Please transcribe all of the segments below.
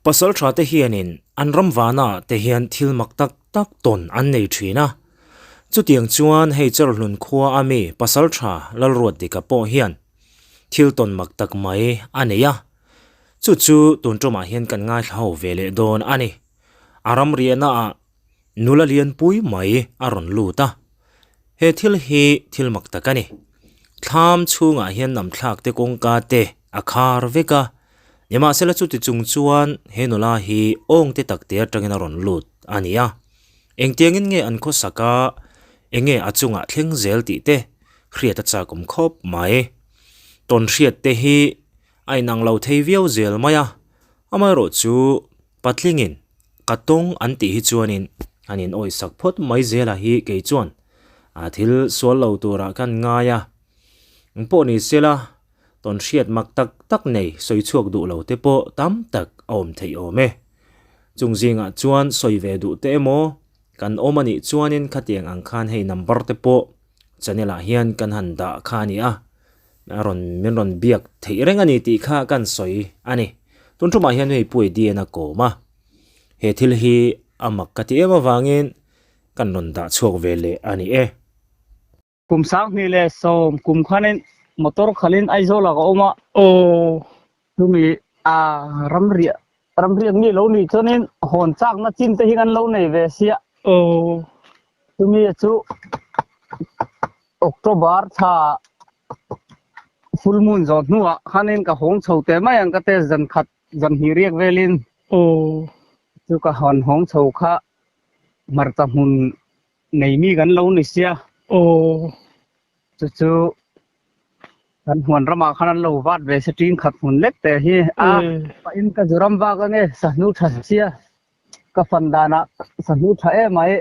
Pasaltha te hianin an ram vana te hian thil mak tak tak tawn an nei thin a. Chutiang chuan hei Cherhlun khua a mi Pasaltha Lalruatdika pawh hian thil tawn mak tak mai a nei a. Chu chu tun tumah hian kan ngaithla ho ve leh dawn a ni. A ram riahna ah nula lianpui mai a rawn lut a. He thil hi thil mak tak a ni. Thlam chhungah hian namthlak te kawngka te a khar vek a. Nimahsela chuti chung chuan he nula hi awng te tak te atangin a rawn lut a ni a. Engtiangin nge an khawsak a, enge a chungah thleng zel tih te hriat a chak awm khawp mai. Tawn hriat te hi a inang lo thei viau zel mai a, amaherawhchu patlingin ka tawng an tih hi chuanin an in awisak phawt mai zela hi kei chuan a thil sual lo turah kan ngai a. Engpawh ni sela tawn hriat mak tak tak nei sawi chhuak duh lo te pawh tam tak a awm theih awm e. Chung zingah chuan sawi ve duh te emaw kan awm a nih chuanin khatiang ang khan hei number te pawh channel ah hian kan han dah kha a ni a. A rawn min rawn biak theih reng a ni tih kha kan sawi a ni. Tun tumah hian hei Puai Dian a kawm a, he thil hi a mak ka ti em avangin kan rawn dah chhuak ve leh a ni e. Kum 20 leh 10 kum khanin motor khalin Aizawl ah ka awm a. Aw. Chumi a ramriah ramriak mi lo nih chuanin hawn chakna chin te hi kan lo nei ve sia. Aw. Chumi chu October thla full moon zawh hnuah khanin ka hawng chho teh mai ang ka te zan khat zan hnih riak velin. Aw. Chu ka hawn hawng chho kha hmarcha hmun nei mi kan lo ni sia. Aw. Chu chu kan huan ramah khan an lo vat ve se ṭing khat hmun lek teh hi a pahin ka zu ram vak ange sahnu ṭha sia ka fan danah sahnu ṭha em mai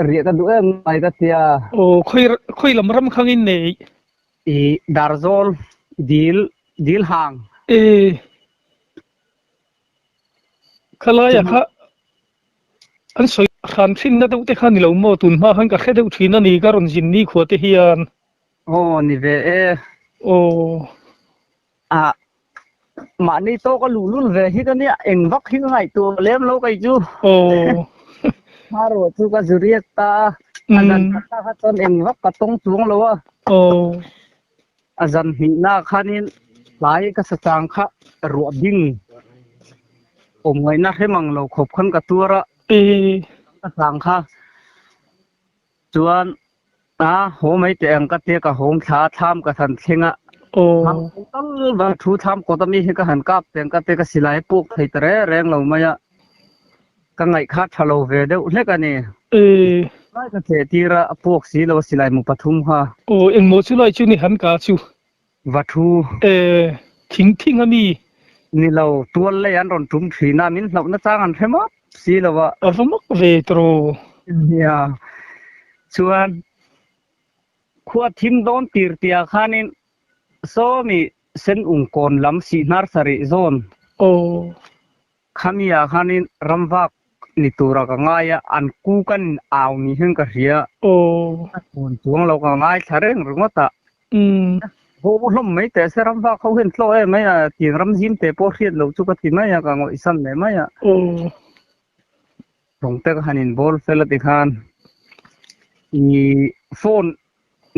riah ka duh em mai ka tia. Aw khawi khawi lam ram khang in nei. I Darzawl dil dil hang. E khalai ah kha An sawi hran thin na deuh te kha ni lo maw? Tun hma khan ka hre deuh thin a ni, ka rawn zin ni khua te hian. Aw ni ve e. Aw. Ah, mahni tawk a luh lul ve hi ka nia, eng vak hi ka ngaihtuah lem lo kei chu. Aw. Hmarua chu ka zu riak ta a, a zan khat ah kha chuan eng vak ka tawng chuang lo a. Aw. A zan hnihna khanin tlai ka sa chang kha ruah ding awm ngaihna hre mang lo khawp khan ka tuar a. Ka chang kha chuan a haw mai teh ang ka tia ka hawng thla a thlam ka han thleng a. Thlam tal va thu thlam kawt ami hi ka han kap teh ang ka tia ka silai puk thei ta reng reng lo mai a. Ka ngaih kha tha lo ve deuh hlek a ni. Lai ka cheh tir a, a puak si lo a silai mu pathum kha. Aw engmaw chu lai chu ni han ka chu. Va thu. Thing thing a mi. Ni lo, tual lei an rawn tum thin a, min hlauh na chang an hre mawp si lo a. A va mak ve tawh. Nia, chuan khua thim dawn tir tia khanin Sawmi sen ung kawn lam sihnar sarih zawn. Aw. Khami ah khanin ramvak ni tura ka ngai a, an ku kan in au ni hian ka hria. Aw. Ka thawn chuang lo ka ngaithla reng ringawt a. Umm. Haw hlawm mai teh se ramvak ho hian tlaw em mai a, tiang ram zim te pawh hriat loh chu ka ti mai a, ka ngawihsan leh mai a. Aw. Rawng te ka han in bawl fel a ti khan i phone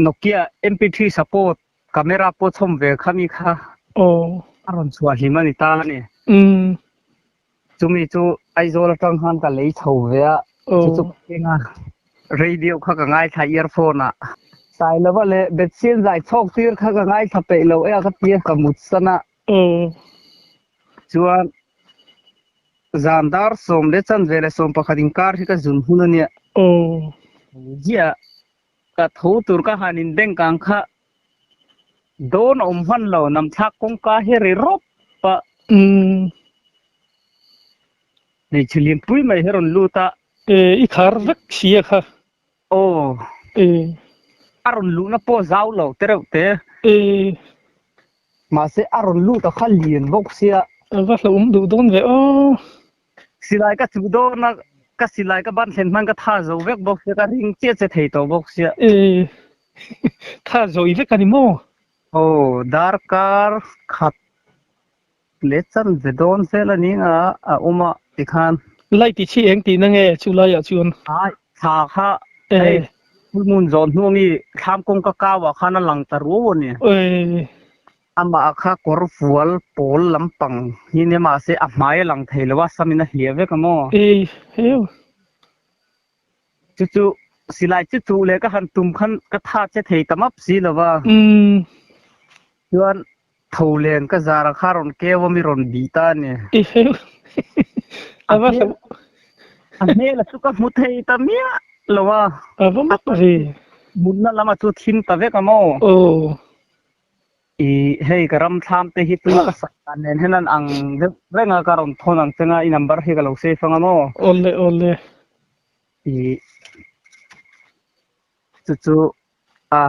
Nokia MP3 support Camera pawh chhawm ve khami kha a rawn chhuah hlim a ni ta a ni. Chumi chu Aizawl atang khan ka lei chho ve a, chu chu ka keng a, radio kha ka ngaithla earphone ah. Sailova leh Bethsien zai chhawk tir kha ka ngaithla peih lo e a ka ti a, ka mut san a. Chuan zan dar 10 leh chanve leh 11 inkar hi ka zun hun a nia. Ziah Ka tho tur ka han in bank ang kha dawn a awm hman lo nam thlak kawngka hi ri rawp a. Hmeichhe lianpui mai hi rawn lut a. E i khar vek si a kha. Aw. E. A rawn luhna pawh zau lo te reuh te. E. Mahse a rawn lut a kha lian bawk sia. A va hlauhawm duh dawn ve aw. Silai ka chuh dawn a, ka silai ka ban thlen hman ka tha zo vek bawk sia, ka ring chiah che thei tawh bawk sia. E, tha zo i vek a ni maw? Aw, darkar khat leh chanve dawn vel a ni nga a awm a tikhan. Light i chhi eng tihna nge chu laiah chuan? Ai, thla kha hei full moon zawn hnu ami thlam kawngka kau ah khan a lang ta ruau a ni. Amah kha kawr fual pawl lampang hi nia mahse a hmai a lang thei lo a, samin a hliah vek a maw? Chu chu silai chu chuh leh ka han tum khan ka tha che thei ta map si lo va. Chuan tho len ka zar a kha rawn keu a mi rawn bih ta a ni. A va hlauh. A hmel a chu ka hmu thei ta miah lo a. A va mak ve. Mutna lam a chu thim ta vek a maw? Aw. I hei ka ram thlam te hi tuna ka sak dan nen hian an ang deuh reng a ka rawn thawn ang cheng a i number hi ka lo save anga maw? Awle awle. I chu chu a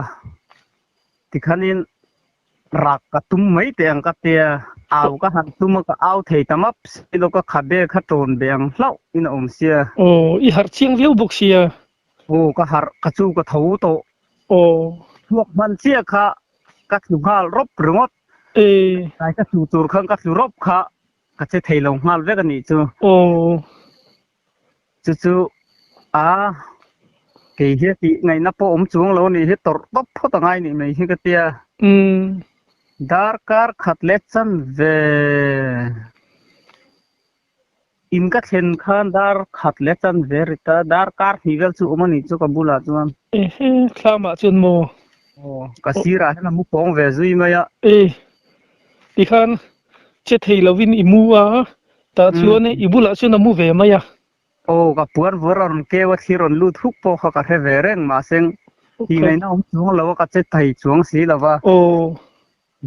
tikhanin rak ka tum mai teh ang ka tia au ka han tum a ka au thei ta map si lo ka khabe kha tawn ve ang hlauh in a awm sia. Aw i harh chiang viau bawk sia. Aw ka harh ka chu ka tho tawh. Aw. Chhuak hman chiah kha ka tlu nghal rawp ringawt. Ee. Tlai ka tlu tur khan ka tlu rawp kha ka che thei lo nghal vek a nih chu. Aw. Chu chu a kei hi a tih ngaihna pawh awm chuang lo a nih hi tawrh tawp phawt a ngai nih mai hi ka tia. Umm. Darkar khat leh chanve. In ka thlen khan dar khat leh chanve ri ta, dar kar hnih vel chu awm a nih chu ka bulah chuan. Ehe, thlamah chuan maw? Aw, ka sirah hian a mu pawng ve zui mai a. E, tikhan che thei lovin i mu a, tah chuan i bulah chuan a mu ve mai a. Aw, ka puan vawr a rawn keu a, thli rawn lut huk pawh kha ka hre ve reng, mahse tih ngaihna awm chuang lo a, ka che thei chuang si lo va. Aw.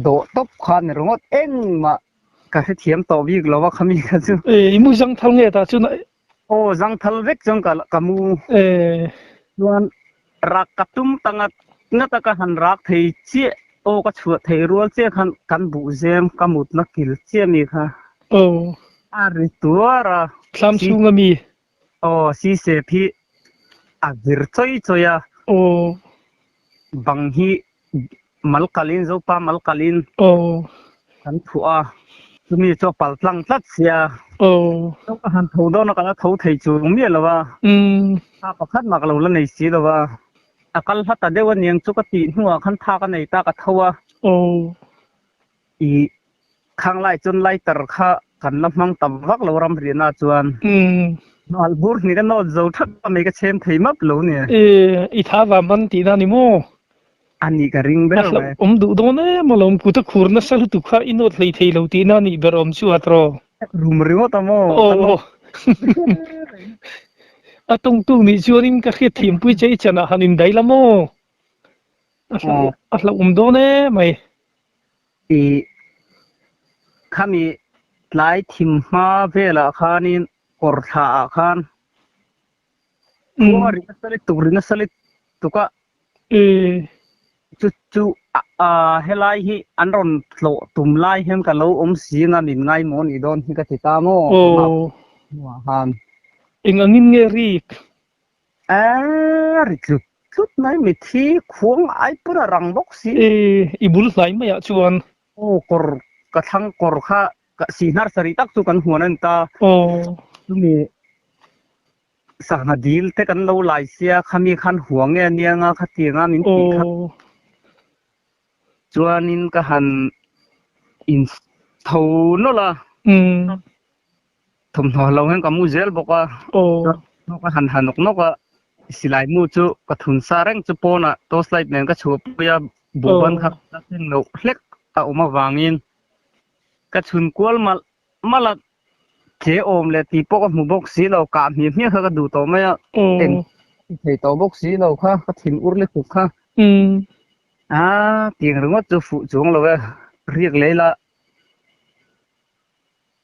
Dawh tawp kha ni ringawt engmah ka hrethiam tawh bik lo a khami kha chu. E, i mu zangthal nge tah chuan? Aw, zangthal vek chuan ka ka mu. E. Chuan rak ka tum ta ngat ngat a ka han rak thei chiah aw ka chhuah thei rual chiah khan kan buh zem ka mutna kil chiah mi kha. Aw. A ri tuar a. Thlam chhung a mi. Aw, sisep hi a vir chawi chawi a. Aw. Bang hi mal kalin, Zopa mal kalin. Aw. Kan phuah a, chumi chu a pal tlang tlat sia. Aw. Chu ka han tho dawn a, ka la tho thei chung miah lo a. Umm. Tha pakhat mah ka lo la nei si lo a. A kal hla ta deuh aniang chu ka tih hnuah khan tha ka nei ta ka tho a. Aw. I khanglai chuan lighter kha kan la hmang tam vak lo ramriahna chuan. Hnual bur hnih ka nawt zo thak a mai ka chhem thei map lo ni. E, i tha va man tihna ni maw? A nih ka ring ber mai. A hlauh awm duh dawn em alawm kut a khur nasa lutuk kha i nawt hlei thei lo tihna nih ber awm chu a tawh. Rum ringawt a maw? Aw. A tawngtu nih chuanin ka hriatthiampui che i chanah han indaih la maw? A hlauh a hlauh awm dawn em mai. I khami tlai thim hma velah khanin kawr thla ah khan khua ri nasa lutuk ri nasa lutuk a chu chu helai hi an rawn tlawh tum lai hian ka lo awm si anga min ngaimawh anih dawn hi ka ti ta maw hnuah khan. Eng angin nge rik? A ri tlut tlut mai, mithi khuang ai pawn a rang bawk si. E, i bul hlai maiah chuan. Aw, kawr, ka thlang kawr kha ka sihnar sarih tak chu kan huan a ni ta. Aw. Chumi sangha dil te kan lo lai sia, khami khan huang nge a nia nga khatiang a min tih kha. Aw. Chuanin ka han in tho nawlh a. Umm. Thawmhnaw lo hian ka mu zel bawk a, ka han ha nawk nawk a, silai mu chu ka thun sa reng chu pawnah torch light nen ka chhuah pui a, buhban kha ka thleng loh hlek a awm avangin ka chhun kual malh malh a, che awm leh tih pawh ka hmu bawk si lo, kah hmiah hmiah kha ka duh tawh mai a, eng ti thei tawh bawk si lo kha, ka thin ur lutuk kha. A tiang ringawt chu fuh chuang lo e, riak leh ila.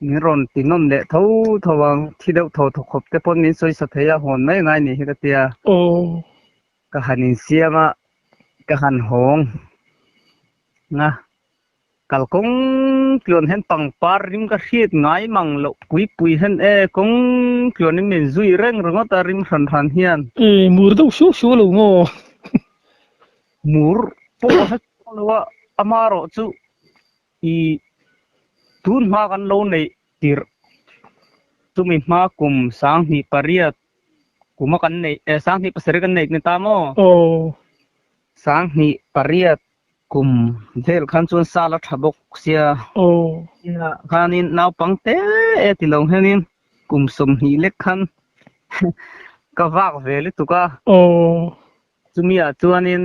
Min rawn ti nawn leh tho tho ang, thi deuh tho tho khawp te pawn min sawi sa thei a, hawn mai ngai ni hi ka tia. Ka han insiam a, ka han hawng nga, kalkawng tluan hian pangpar rim ka hriat ngai mang loh pui pui hian e, kawng tluan in min zui reng ringawt a rim hran hran hian. E, mur deuh suau suau lo maw? Mur pawh a hre chuang lo a, amaherawh chu I Tun hma kan lo neih tirh chumi hma kum 2008 kuma kan neih eh 2007 kan neih ni ta maw? Aw. 2008 kum vel khan chuan sal a tha bawk sia. Aw. Khanin naupang te e ti lo hianin kum 20 lek khan ka vak ve lutuk a. Aw. Chumi ah chuanin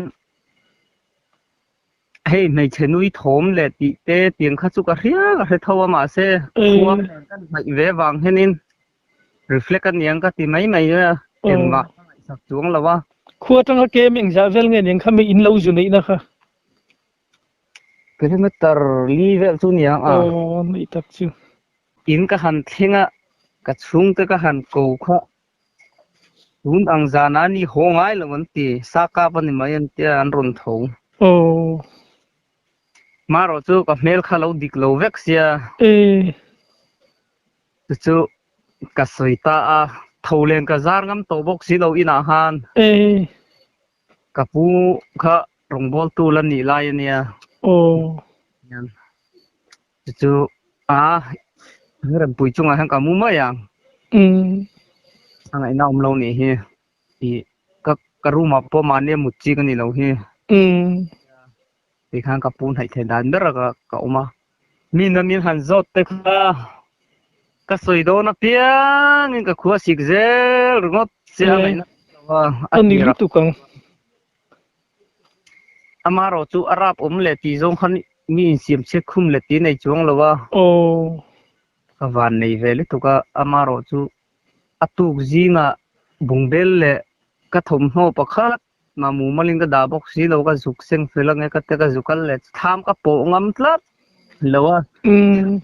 hei hmeichhe nui thawm leh tih te tiang kha chu ka hria ka hre tho a mahse khua kan hnaih ve vang hianin reflect a niang ka ti mai mai a engmah ka ngaihsak chuang lo a. Khua atanga kem engzah vel nge niang kha mi in lo zu neihna kha? Kilometer li vel chu niang a. Aw neih tak chu. In ka han thleng a, ka chhungte ka han ko kha Tun ang zan ah ni haw ngai lo an ti, sa kap a ni mai an tia an rawn tho. Aw. Marawh chu ka hmel kha lo dik lo vek sia. E. Chu chu ka sawi ta a, tho len ka zar ngam tawh bawk si lo inah khan. E. Ka pu kha rawngbawltu la nih lai a nia. Aw. Chu chu a rempui chungah hian ka mu mai ang. Umm. A ngaihna awm lo nih hi. Tih ka ka room ah pawh mahni a mut chi ka ni lo hi. Umm. Tih khan ka pu hnaih theih dan ber a ka ka awm a. Mi na min han zawt te kha ka sawi dawn apiangin ka khua sik zel ringawt che a ngaihna awm lo a. A ni lutuk ang. Amaherawh chu a rap awm leh tih zawng khan mi insiam chhiat khum leh tih nei chuang lo a. Aw. Ka van nei ve lutuk a, amaherawh chu a tuk zingah bungbel leh ka thawmhnaw pakhat mah mumalin ka dah bawk si lo, ka zuk seng fel ange ka te ka zuk kal leh tham ka pawh ngam tlat lo a. Umm.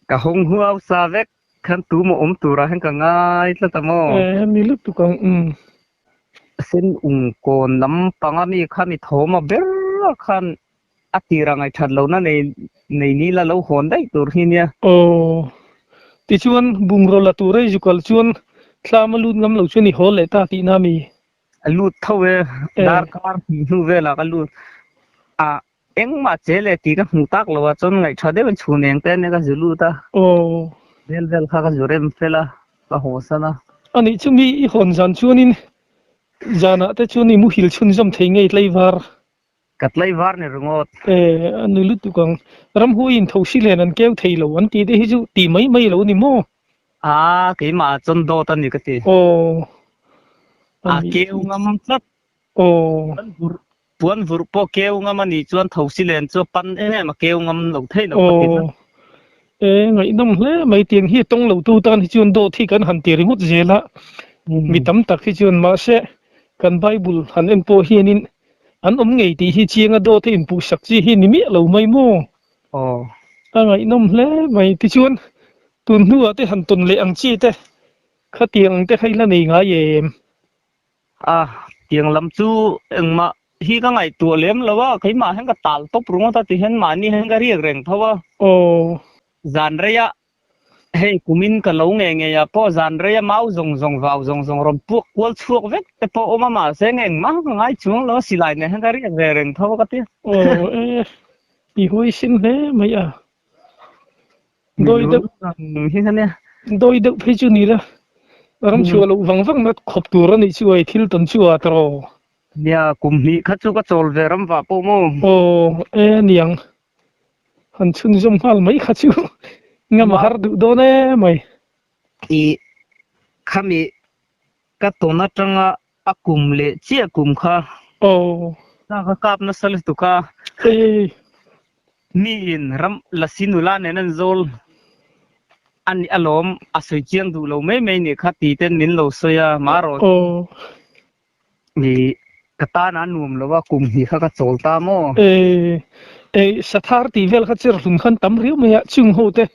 Ka hawng huau sa vek khan tu maw awm turah hian ka ngai tlat a maw? Eh, mi lutuk ang, umm. Sen ung kawn lam panga mi kha mi thawm a ber khan a tirah ngaihthat lohna nei nei ni la lo hawn daih tur hi nia. Aw, tichuan bungraw la tur ei zukal chuan thlam a lut ngam lo chuan i haw leh ta tihna mi? A lut tho e, darkar hnih hnu velah ka lut a, Engmah che leh tih ka hmuh tak lo a, chuan ngaihṭha deuhin chhun eng te ania ka zu lut a. Aw. Vel vel kha ka zu rem fel a, ka haw san a. Anih chu mi i hawn zan chuanin zanah te chuan i muhil chhunzawm thei ngei tlaivar. Ka tlaivar ni ringawt. E, a ni lutuk ang. Ramhuaiin thosi len an keu thei lo an tih te hi chu tih mai mai lo ni maw? A, keimah ah chuan dawt a ni ka ti. Aw. A keu ngam tlat. Aw. Kan vurh Puan vurh pawh keu ngam a nih chuan thosi len chu a pan em em a, keu ngam lo thei lo ka ti tlat. Aw. E, ngaihnawm hle mai tiang hi tawng lo tu tan hi chuan dawt hi kan han ti ringawt zel a, mi tam tak hi chuan mahse kan Bible han en pawh hianin an awm ngei tih hi chiang a dawt a inpuhsak chi hi ni miah lo mai maw? Aw. A ngaihnawm hle mai tichuan tun hnuah te han tawn leh ang chi te khatiang ang te kha i la nei ngai em? A, tiang lam chu engmah hi ka ngaihtuah lem lo a, keimah hian ka tal tawp ringawt a tihian mahni hian ka riak reng tho a. Aw. Zan reia hei kumin ka lo ngei ngei ah pawh zan reia mau zawng zawng vau zawng zawng rawn puak kual chhuak vek te pawh awm a mahse nge engmah ka ngai chuang lo a silai nen hian ka riak ve reng tho a ka ti. Aw e, i huaisin hle mai a. Dawi deuh dawi deuh phei chu ni la, ram chhuah loh vang vang na khawp tur a nih chu ai thil tawn chu a tawh. Nia, kum hnih kha chu ka chawl ve ram vah pawh maw? Aw, e niang. Han chhunzawm nghal mai kha chu ngam a har duh dawn e mai. I khami ka tawn atanga a kum leh chiah kum kha. Aw. Ka ka kap nasa lutuk a. Ei. Mi in ram lasi nula nen an zawl a ni alawm a sawi chiang duh lo mai mai nih kha ti ten min lo sawi a marawh. Aw. I ka tan a nuam lo a kum hnih kha ka chawl ta maw? Ei. Ei sathar tih vel kha cher hlun khan tam riau mai a chung ho te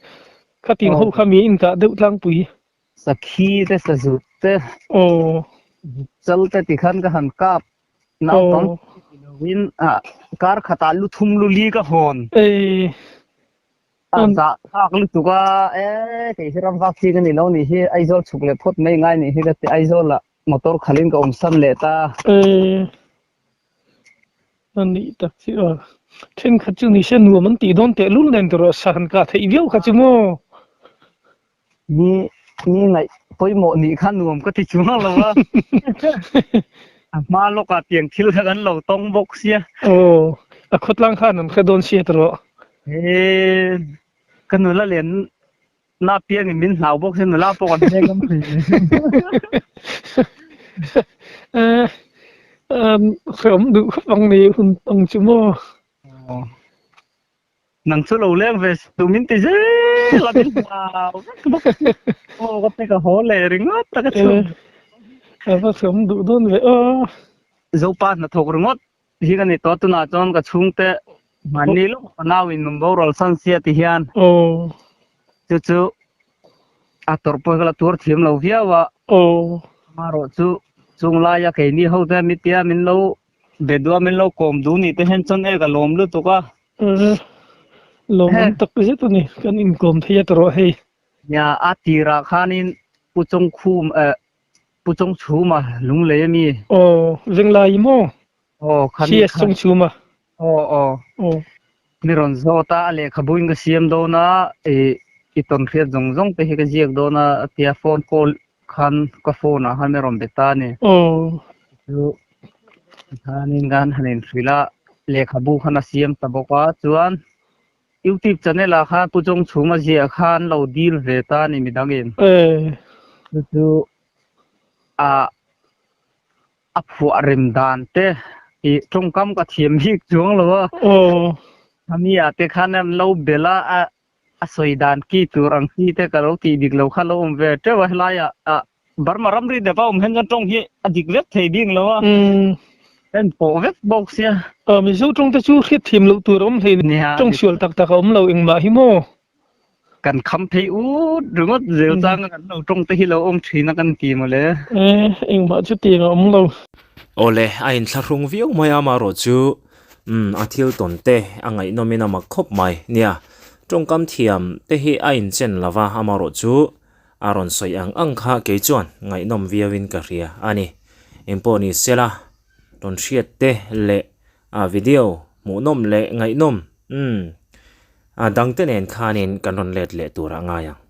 khatin ho kha mi in kah deuh tlangpui. Sakhi te sazut te Aw. Chal te ti khan ka han kap naupang ti lovin ah kar khatah lu thum lu li ka hawn. Ei. A zah thlak lutuk a e kei hi ram vak chi ka ni lo nih hi Aizawl chhuk leh phawt mai ngai nih hi ka ti Aizawl ah motor khalhin ka awm san leh ta. Ei. A nih tak chiah a. Thenkhat chu ni se nuam an tih dawn teh lul nen tur a sa han kah theih viau kha chu maw? Mi mi ngaih pawimawh nih kha nuam ka ti chuang lo a. A hma lawkah tiang thil kha kan lo tawng bawk sia. Aw, a khawtlang khan an hre dawn sia tawh. He ka nula len na piangin min hlau bawk sia nula pawh kan hre ngam thei. Eh, um, hreawm duh khawp ang ni hun ang chu maw? Aw. Nang chu lo leng ve suh min ti zel a min hlau vek bawk si. Aw ka pe ka haw leh ringawt a ka chhung. A va chhawm duh dawn ve aw. Zopa hnathawk ringawt hi ka ni tawh tunah chuan ka chhungte mahni lawk ka nau in min boral san sia ti hian. Aw. Chu chu a tawrh pawh hi ka la tuar thiam lo viau a. Aw. Amaherawh chu chung laia keini ho te mitia min lo Be duah min lo kawm duh nih te hian chuan e ka lawm lutuk a. Lawm an tak zet a ni, kan inkawm thei a tawrh hei. Nia, a tirah khanin Pu Chawngkhum eh Pu Chawngchhuma lunglei a mi. Aw, Venglai maw? Aw, khami CS Chawngchhuma. Aw, aw. Aw. Mi rawn zawt a, a lehkhabuin ka siam dawn a, i i tawnhriat zawng zawng te hi ka ziak dawn a, a tia phone call khan ka phone ah khan mi rawn be ta a ni. Aw. Chu khanin kan han inhrilh a, lehkhabu khan a siam ta bawk a, chuan YouTube channel ah khan Pu Chawngchhuma ziah khan lo dil ve ta a ni midangin. Aw. Chu chu a a phuah rem dan te i tawngkam ka thiam bik chuang lo a. Aw. Ami ah te khan an lo bel a, a a sawi dan ki tur ang chi te ka lo tih dik lo kha lo awm ve teuh a, helai ah ah Burma ramri dep a awm hian chuan tawng hi a dik vek thei bik lo a. Umm. En pawh vek bawk sia. Aw Mizo tawng te chu hriat thiam loh tur a awm hlei Nia. Tawng sual tak tak a awm lo engmah hi maw? Kan kham phei ut ringawt zel chang a kan lo tawng te hi lo awm thin a kan ti mawle. E, engmah chu tiang a awm lo. Awle, a inthlahrung viau mai a amaherawh chu umm a thil tawn te a ngaihnawm in a mak khawp mai. Nia, tawngkam thiam te hi a inchen lova amaherawh chu a rawn sawi ang ang kha kei chuan ngaihnawm viau in ka hria a ni. Engpawh ni sela, tawn hriat te leh a video hmuhnawm leh ngaihnawm umm A dangte nen khanin kan rawn let leh tur a ngai ang.